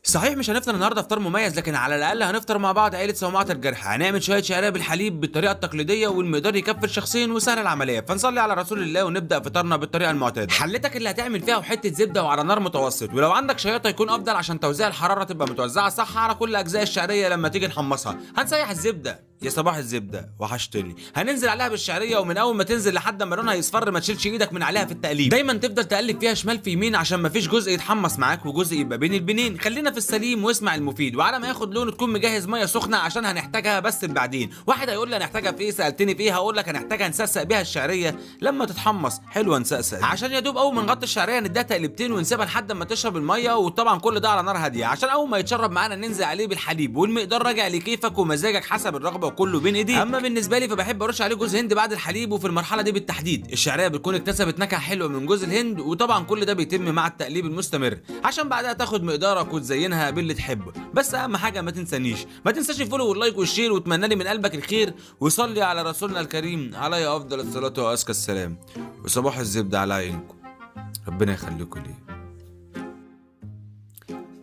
صحيح مش هنفطر النهارده فطار مميز، لكن على الاقل هنفطر مع بعض عيله صومعه الجرح. هنعمل شوية شعرية بالحليب بالطريقة التقليدية، والمقدار يكفي شخصين وسهل العملية. فنصلي على رسول الله ونبدا فطارنا بالطريقة المعتادة. حلتك اللي هتعمل فيها وحتة زبدة وعلى نار متوسط، ولو عندك شياطه يكون افضل عشان توزيع الحرارة تبقى متوزعة صح على كل اجزاء الشعرية لما تيجي نحمصها. هنسيح الزبدة، يا صباح الزبدة وحشتني. هننزل عليها بالشعريه، ومن اول ما تنزل لحد ما لونها يصفر ما تشيلش ايدك من عليها في التقليب. دايما تفضل تقلب فيها شمال في يمين عشان ما فيش جزء يتحمص معاك وجزء يبقى بين البنين. خلينا في السليم واسمع المفيد. وعلى ما ياخد لونه تكون مجهز مية سخنة عشان هنحتاجها بس بعدين. واحد هيقول لي هنحتاجها في ايه؟ سالتني في ايه؟ هقول لك هنحتاجها نسقسق بيها الشعرية لما تتحمص. حلوة نسقسق عشان يا دوب اول ما نغطي الشعرية نديها تقلبتين ونسيبها لحد ما تشرب المية، وطبعا كل ده على نار هادية عشان اول ما يتشرب معانا ننزل عليه بالحليب، والمقدار راجع لكيفك ومزاجك حسب الرغبة وكله بين ايديك. اما بالنسبة لي فبحب ارش عليه جوز هند بعد الحليب، وفي المرحلة دي بالتحديد الشعرية بتكون اكتسبت نكهة حلوة من جوز الهند، وطبعا كل ده بيتم مع التقليب المستمر عشان بعدها تاخد مقدارك وتزينها باللي تحبه. بس اهم حاجة ما تنسانيش، ما تنساش ال follow وال like وال share، واتمنى لي من قلبك الخير، وصلي على رسولنا الكريم عليه افضل الصلاة وازكى السلام. وصباح الزبدة على عينكم، ربنا يخليكم ليه.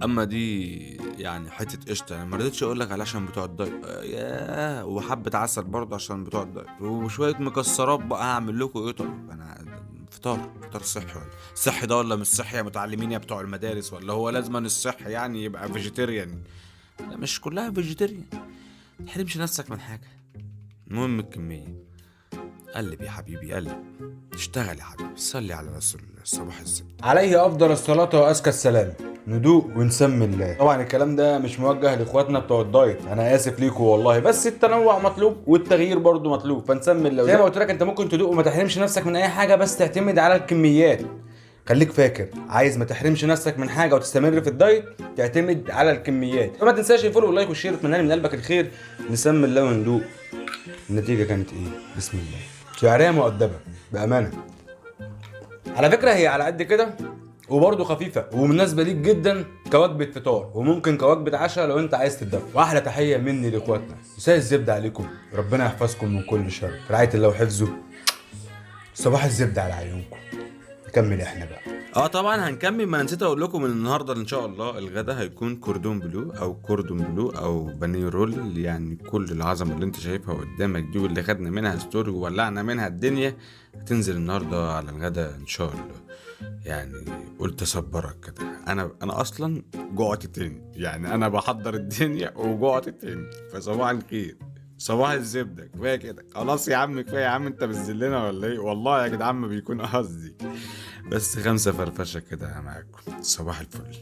اما دي يعني حتة قشطه، انا ما رضيتش اقول لك عليها عشان بتوع الدايت، ياه، وحبه عسل برضه عشان بتوع الدايت، وشوية مكسرات بقى. هعمل لكم ايه؟ طيب انا فطار صحي ولا صحي ده ولا مش صحي يا متعلمين يا بتوع المدارس؟ ولا هو لازما الصحي يعني يبقى vegetarian؟ لا مش كلها vegetarian، ما تحرمش نفسك من حاجة، المهم الكمية. قلب يا حبيبي قلب، اشتغل يا حبيبي، صلي على رسول الله. صباح الزبدة عليه افضل الصلاة وازكى السلام. ندوق ونسمي الله. طبعا الكلام ده مش موجه لاخواتنا بتوع الدايت، انا اسف ليكم والله، بس التنوع مطلوب والتغيير برضو مطلوب، فنسمي الله. زي ما قلت لك انت ممكن تدوق وما تحرمش نفسك من اي حاجة، بس تعتمد على الكميات. خليك فاكر، عايز ما تحرمش نفسك من حاجة وتستمر في الدايت، تعتمد على الكميات. فما تنساش ال follow وال like وال share، اتمنى لي من قلبك الخير. نسمي الله وندوق. النتيجة كانت ايه؟ بسم الله. شعرية مؤدبة بامانه، على فكرة هي على قد كده وبرضه خفيفة ومناسبة ليك جدا كوجبه فطار، وممكن كوجبه عشاء لو انت عايز تتدفى. واحلى تحية مني لاخواتنا، مساء الزبدة عليكم، ربنا يحفظكم من كل شر، في رعاية الله وحفظه. صباح الزبدة على عيونكم. نكمل احنا بقى. طبعا هنكمل. ما انا نسيت اقول لكم ان النهارده ان شاء الله الغدا هيكون كوردون بلو او كوردون بلو او بانيه roll، يعني كل العظمة اللي انت شايفها قدامك دي واللي خدنا منها story وولعنا منها الدنيا هتنزل النهارده على الغدا ان شاء الله. يعني قلت اصبرك كده، انا اصلا جوعت تاني، يعني انا بحضر الدنيا وجوعت تاني. فصباح الخير، صباح الزبدة، كفاية كده خلاص يا عم، كفاية يا عم، انت بتذلنا ولا ايه؟ والله يا جدعان ما بيكون قصدي، بس 5 فرفشه كده معاكم. صباح الفل.